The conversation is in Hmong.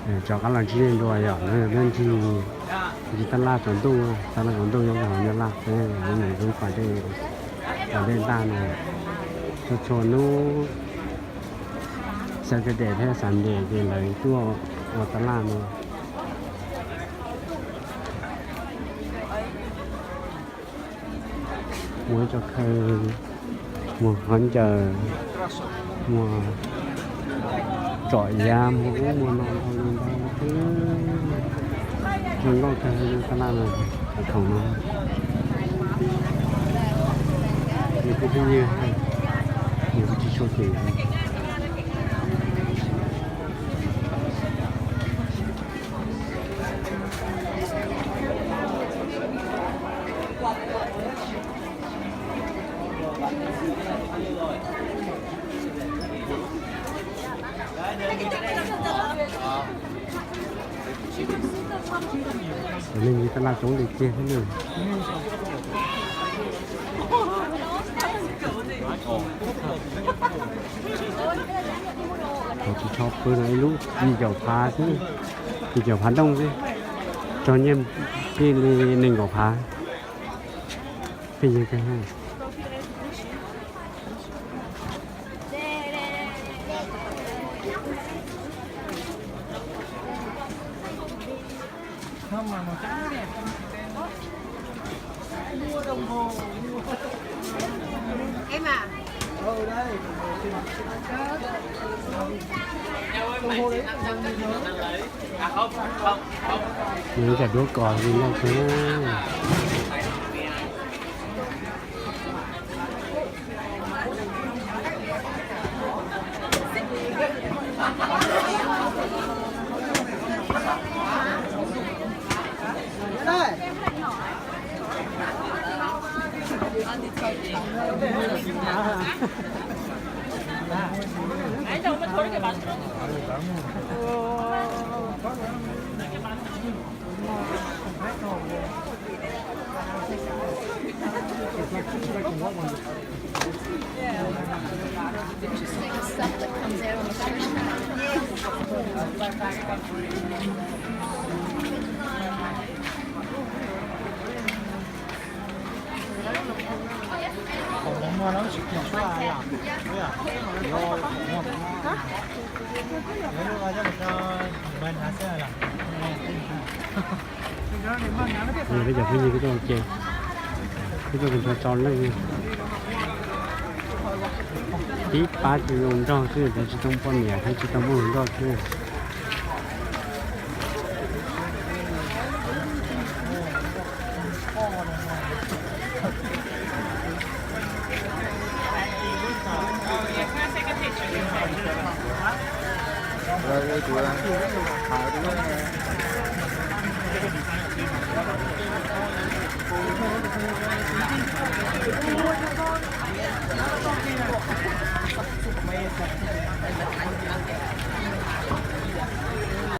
Rov qab los ntsib nej dua yom, no yog peb ntsib, ntsib tab laj tsaus ntuj, tab laj tsaus ntuj nyob hauv Nyab Laj peb, lub nyuam lub pas dej, pas dej ntaj no, txhua txhua hnub Saturday thiab Sunday ces lawv tuaj ua tab laj no. Muaj ib co khaws, muag khaub ncaws, muag tsom iav, muag ub muag no ntau li ntau li xwb. Zoo nkauj kawg li tab laj no, khoom no. Nws kuj pheej yig, nws kuj tsis tshua kev. Cov neeg nyob tab laj coob li tiag thiab ne. Tsis tshua pw no, ib lub yim caum phav xwb, yim caum phav ntooj xwb, tso nyiaj txij li nees nkaum phav. Pheej yig kawg. Nws ib cov duab kos li no kawg. Interesting stuff that comes out on the street. Peb cov phooj ywg kuj tuaj ua ke, kuj tuaj txog rau leej. Tib pab tsis zoo nraug xwb, tsis tau poj niam thiab tsis tau muaj hluas nraug xwb.